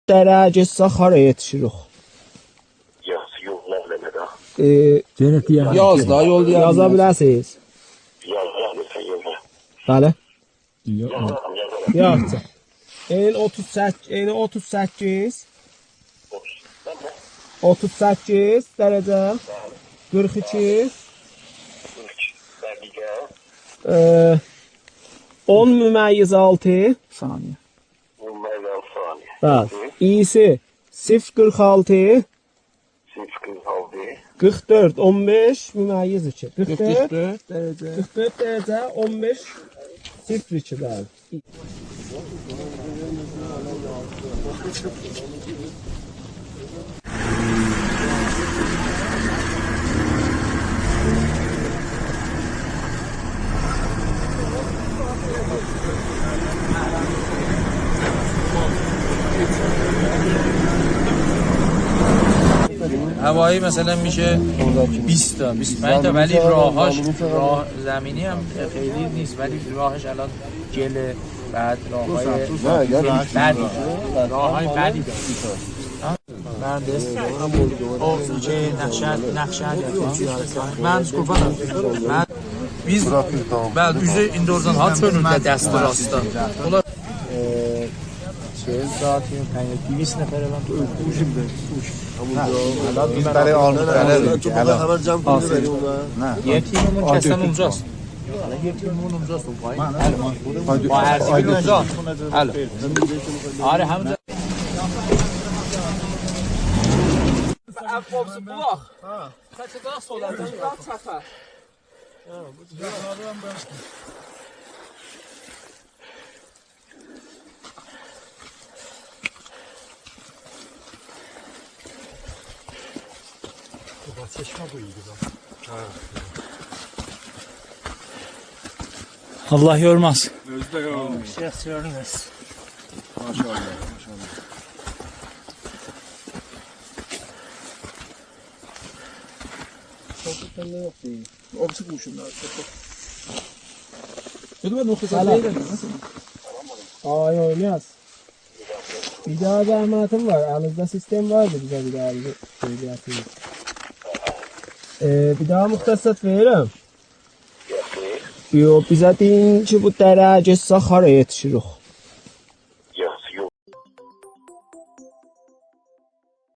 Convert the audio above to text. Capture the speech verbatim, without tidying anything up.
دره گئتسه هارا یئتیشیریک؟ یاز، یوللار نمنه ده؟ ائ، یئنه دئیه‌رم. یاز دا، یول دئیه‌رم. یازا بیلرسینیز. یاز، یاز، یاز، یاز. بلی. یوخ. یازارام، یازارام. یاخشی. عین اوتوز سککیز، عین اوتوز سککیز. اوتوز، تامام. اوتوز سککیز درجه. قیرخ ایکی. قیرخ ایکی. دقیقه. ائ، اون ممیز آلتی. ثانیه. اون ممیز آلتی ثانیه. بلی. ای‌سی صفر قیرخ آلتی. صفر قیرخ آلتی. قیرخ دؤرد، اون بئش، ممیز ایکی. قیرخ دؤرد. قیرخ دؤرد درجه. قیرخ دؤرد درجه، اون بئش، صفر ایکی، بلی. هوایی مثلاً می‌شه بیست تا، بیست و پنج تا، ولی راهاش، راه زمینی هم خیلی نیست، ولی راهش الان گله، بعد راه‌های بدی، راه‌های بدی داره. مهندس. او، چی، نقشه، نقشه. مهندس قربان. من، بیز، بلی، اوزو ایندی اورادان ها چؤنور ده دست راستدا. اولار، ائ، شئی، ساعت دویست نفر الان. اوزوم ده، اوز. هه، الان بیز بلی آلمیش، بلی، بلی. خبر جمع کنید، بلی، اونلار. نه. یئتیرمین کسن اونجاست. هله یئتیرمین اونجاست، او پایین. هله. هله. آره، همینجا. اف قومسو، بولاق. ها. چپه، سولا، چپه. الله یورماز. اؤزو ده یورماز. شخص یورماز. ماشاءالله، ماشاءالله. چوخ سنده یوخدور. او بیریسی قوشونلار، چوخ. دئدیم، مختصر سلام. دئییل، ناسیل؟ آی، اولماز. بیر دانا زحمتیم وار. الینیزده سیستم واردی، بیزه بیر دانا بیر شئی گتیرین. ائ، بیر دانا مختصات وئریرم. یوخ، بیزه دئیین کی، بو دره گئتسه هارا یئتیشیریک؟